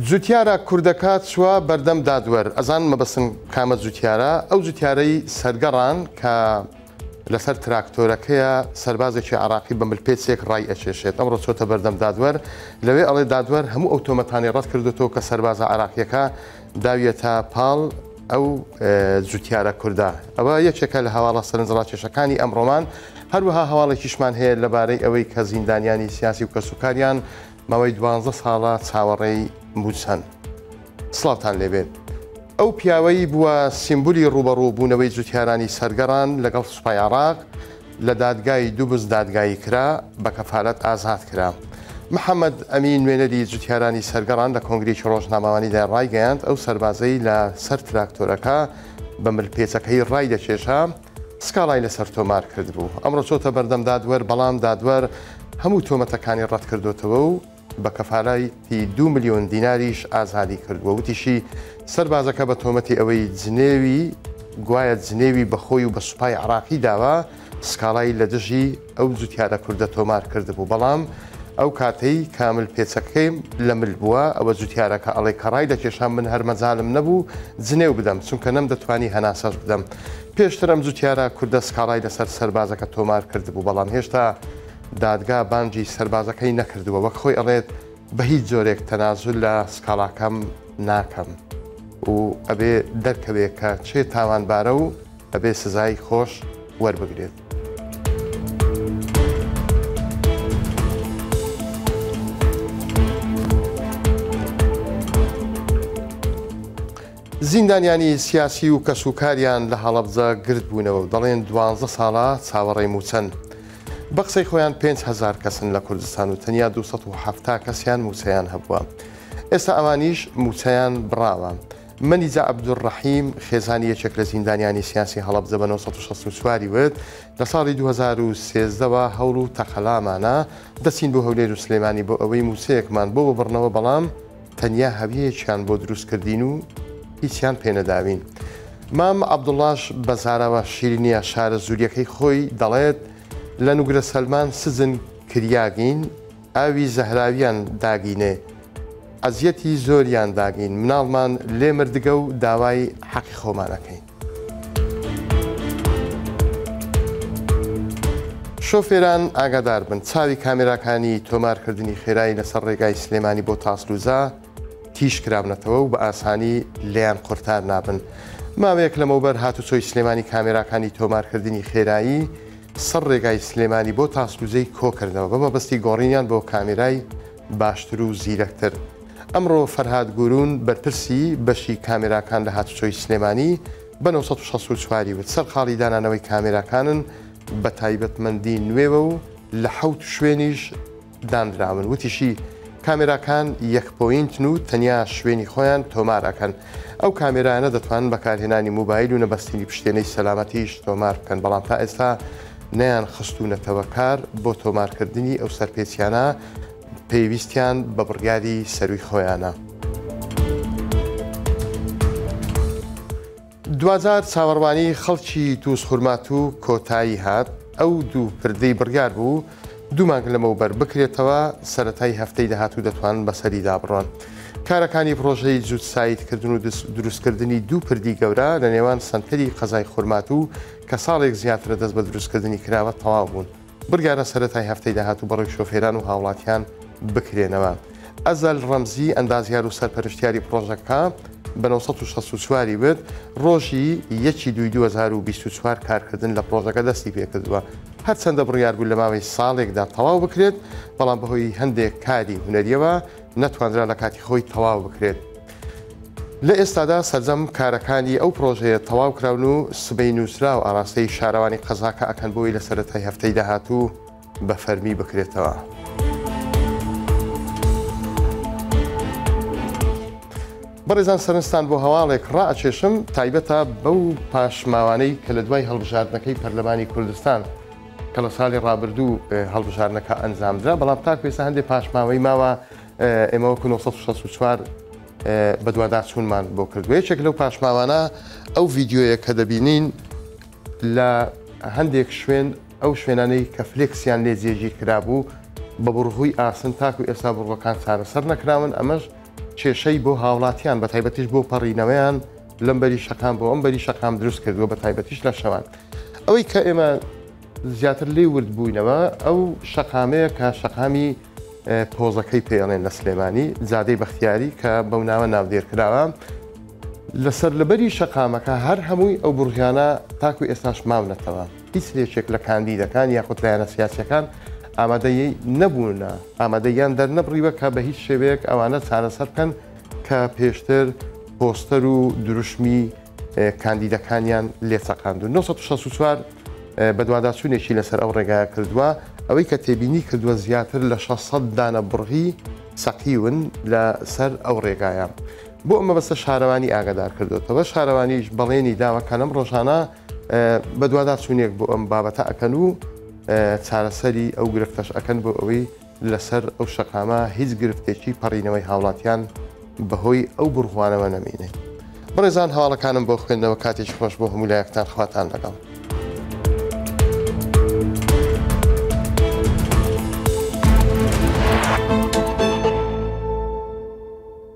جوتیارە کوردەکە چووە بەردەم دادوەر، ئەزانن مەبەستم کامە جوتیارە؟ ئەو جوتیارەی سەرگەڕان کە لەسەر تراکتۆرەکەیە سەربازێکی عێراقی بە ملپێچێک ڕای ئەکێشێت، ئەمڕۆ چۆتە بەردەم دادوەر، لەوێ ئەڵێ دادوەر هەموو ئەو تۆمەتانەی ڕەت کردۆتەوە کە سەربازە عێراقیەکە داویەتە پاڵ ئەو جوتیارە کوردە. ئەوە یەکێکە لە هەواڵە سەرنجڕاکێشەکانی ئەمڕۆمان، هەروەها هەواڵێکیشمان هەیە لەبارەی ئەوەی کە زیندانیانی سیاسی و کەسوکاریان ماوەی دوانزە ساڵە چاوەڕێی مووچەن. سڵاوتان لێبێت. ئەو پیاوەی بووە سیمبولی ڕووبەڕوو بوونەوەی جوتیارانی سەرگەڕان لەگەڵ سوپای عێراق لە دادگای دوبز دادگایی کرا، بە کەفالەت ئازاد کرا. محەمەد ئەمین نوێنەری جوتیارانی سەرگەڕان لە کۆنگرەیەکی ڕۆژنامەوانیدا ڕایگەیاند، ئەو سەربازەی لە سەر تراکتۆرەکە بە ملپێچەکەی ڕایدەکێشا، سکاڵای لەسەر تۆمار کردبوو. ئەمڕۆ چۆتە بەردەم دادوەر، بەڵام دادوەر هەموو تۆمەتەکانی ڕەتکردۆتەوە و بە کەفالەتی دوو ملیۆن دیناریش ئازادی کردووە. وتیشی، سەربازەکە بە تۆمەتی ئەوەی جنێوی گوایە جنێوی بە خۆی و بە سوپای عێراقی داوە، سکاڵای لە دژی ئەو جوتیارە کوردە تۆمار کردبوو، بەڵام ئەو کاتەی کە ملپێچەکەیم لە مل بووە، ئەوە جوتیارەکە ئەڵێ کە ڕایدەکێشام من هەر مەجالم نەبوو جنێو بدەم، چونکە نەمدەتوانی هەناسەش بدەم. پێشتر ئەم جوتیارە کوردە سکاڵای لەسەر سەربازەکە تۆمار کردبوو، بەڵام هێشتا دادگا بانگی سەربازەکەی نەکردووە، وەک خۆی ئەڵێت بە هیچ جۆرێک تەنازول لە سکاڵاکەم ناکەم و ئەبێ دەرکەوێ کە کێ تاوانبارە و ئەبێ سزای خۆش وەربگرێت. زیندانیانی سیاسی و کەسوکاریان لە هەڵەبجە گردبوونەوە و دەڵێن دوانزە ساڵە چاوەڕێی مووچەن. بە قسەی خۆیان 5000 کەسن لە کوردستان و تەنیا 270 کەسیان مووچەیان هەبووە. ئێستا ئەوانیش مووچەیان بڕاوە. مەنیجە عەبدولڕەحیم، خێزانی یەکێک لە زیندانیانی سیاسی هەڵەبجە بە 964 ی وت، لە ساڵی 2013 وە هەوڵ و تەقەلامانە دەچین بۆ هەولێر و سلێمانی بۆ ئەوەی مووچەیەکمان بۆ ببڕنەوە، بەڵام تەنیا هەویەیەکیان بۆ دروست کردین و هیچیان پێنەداوین. مام عەبدوڵاش بە زاراوە شیرینیە شارەزووریەکەی خۆی دەڵێت، لە نوگرە سەلمان سجن کریاگین، ئاوی زەهراویان داگینێ، ئەزیەتی زۆریان داگین، مناڵمان لێ مردگە و داوای حەقی خۆمان ئەکەین. شۆفێران ئاگادار بن، چاوی کامێراکانی تۆمارکردنی خێرایی لەسەر ڕێگای سلێمانی بۆ تاسلوجە تیژ کراونەتەوە و بە ئاسانی لێیان قورتار نابن. ماوەیەک لەمەوبەر هاتوچۆی سلێمانی کامێراکانی تۆمارکردنی خێرایی سەر ڕێگای سلێمانی بۆ تاسلوجەی کۆکردەوە بە مەبەستی گۆڕینیان بۆ کامێرای باشتر و زیرەکتر. ئەمڕۆ فەرهاد گورون بەرپرسی بەشی کامێراکان لە هاتوچۆی سلێمانی بە 964 ی وت، سەرقاڵی دانانەوەی کامێراکانن بە تایبەتمەندی نوێوە و لە حەوت شوێنیش دانراون. وتیشی، کامێراکان یەک پۆینتن و تەنیا شوێنی خۆیان تۆمار ئەکەن. ئەو کامێرایانە دەتوانن بەکارهێنانی موبایل و نەبەستنی پشتێنەی سەلامەتیش تۆمار بکەن، بەڵام تا ئێستا نەیانخستوونەتەوە کار بۆ تۆمارکردنی ئەو سەرپێچیانە پێویستیان بە بڕیاری سەرووی خۆیانە. دواجار چاوەڕوانی خەڵکی تووزخورماتوو کۆتایی هات، ئەو دوو پردەی بڕیار بوو دوو مانگ لەمەوبەر بکرێتەوە، سەرەتای هەفتەی داهاتوو دەتوانن بەسەریدا بڕۆن. کارەکانی پڕۆژەی جووتسایدکردن و دروستکردنی دوو پردی گەورە لە نێوان سەنتەری قەزای خورماتوو کە ساڵێک زیاترە دەست بە دروستکردنی کراوە تەواو بوون. بڕیارە سەرەتای هەفتەی داهاتوو بەڕووی شۆفێران و هاوڵاتیان بکرێنەوە. ئەزەل ڕەمزی، ئەندازیار و سەرپەرشتیاری پڕۆژەکە بە 964 ی وت، ڕۆژی یەکی دووی 2024 کارکردن لە پڕۆژەکە دەستی پێکردووە. هەرچەندە بڕیار بوو لە ماوەی ساڵێکدا تەواو بکرێت، بەڵام بەهۆی هەندێک کاری هونەرییەوە نەتوانرا لە کاتی خۆی تەواو بکرێت. لە ئێستادا سەرجەم کارەکانی ئەو پڕۆژەیە تەواو کراون و سبەی نووسراو ئاراستەی شارەوانی قەزاکە ئەکەن بۆی لە سەرەتای هەفتەی داهاتوو بە فەرمی بکرێتەوە. بەڕێزان سەرنجتان بۆ هەواڵێک ڕائەکێشم تایبەتە بەو پاشماوانەی کە لە دوای هەڵبژاردنەکەی پەرلەمانی کوردستان کە لە ساڵی ڕابردوو هەڵبژاردنەکە ئەنجامدرا بەڵام تاکو ئێستا هەندێک پاشماوەی ماوە ئێمە وەکو 964 بەدواداچوونمان بۆ کردووە یەکێک لەو پاشماوانە ئەو ڤیدیۆیە کە دەبینین لە هەندێک شوێن ئەو شوێنانەی کە فلێکسیان لێ جێگیر کرابوو بە بڕغوی ئاسن تاکو ئێستا بڕغەکان چارەسەر نەکراون ئەمەش. کێشەی بۆ هاوڵاتیان بە تایبەتیش بۆ پەڕینەوەیان لەم بەری شەقام بۆ ئەم بەری شەقام دروست کردووە بە تایبەتیش لە شەوان. ئەوەی کە ئێمە زیاتر لێی ورد بووینەوە ئەو شەقامەیە کە شەقامی پۆزەکەی پێڵێن لە سلێمانی جادەی بەختیاری کە بەو ناوە ناودێر کراوە لەسەر لەبەری شەقامەکە هەر هەمووی ئەو بڕغیانە تاکو ئێستاش ماونەتەوە هیچ یەکێک لە کاندیدەکان یاخود لایەنە سیاسیەکان ئامادەی نەبوونە ئامادەیان دەرنەبڕیوە کە بە هیچ شێوەیەک ئەوانە چارەسەر بکەن کە پێشتر پۆستەر و دروشمی کاندیدەکانیان لێ چەقاندوون. 964 بەدواداچوونێکی لەسەر ئەو ڕێگایە کردووە، ئەوەی کە تێبینی کردووە زیاتر لە 600 دانە بڕغی سەقیون لەسەر ئەو ڕێگایە. بۆ ئەم مەبەستە شارەوانی ئاگادار کردوێتەوە، شارەوانیش بەڵێنی داوە کە لەم ڕۆژانە بەدواداچوونێک بۆ ئەم بابەتە ئەکەن و چارەسەری ئەو گرفتەش ئەکەن بۆ ئەوەی لەسەر ئەو شەقامە هیچ گرفتێکی پەڕینەوەی هاوڵاتیان بەهۆی ئەو بڕغوانەوە نەمینێ. بەڕێزان هەواڵەکانم بۆ خوێندنەوە کاتێکی خۆش بۆ هەموو لایەکتان خواتان لەگەڵ.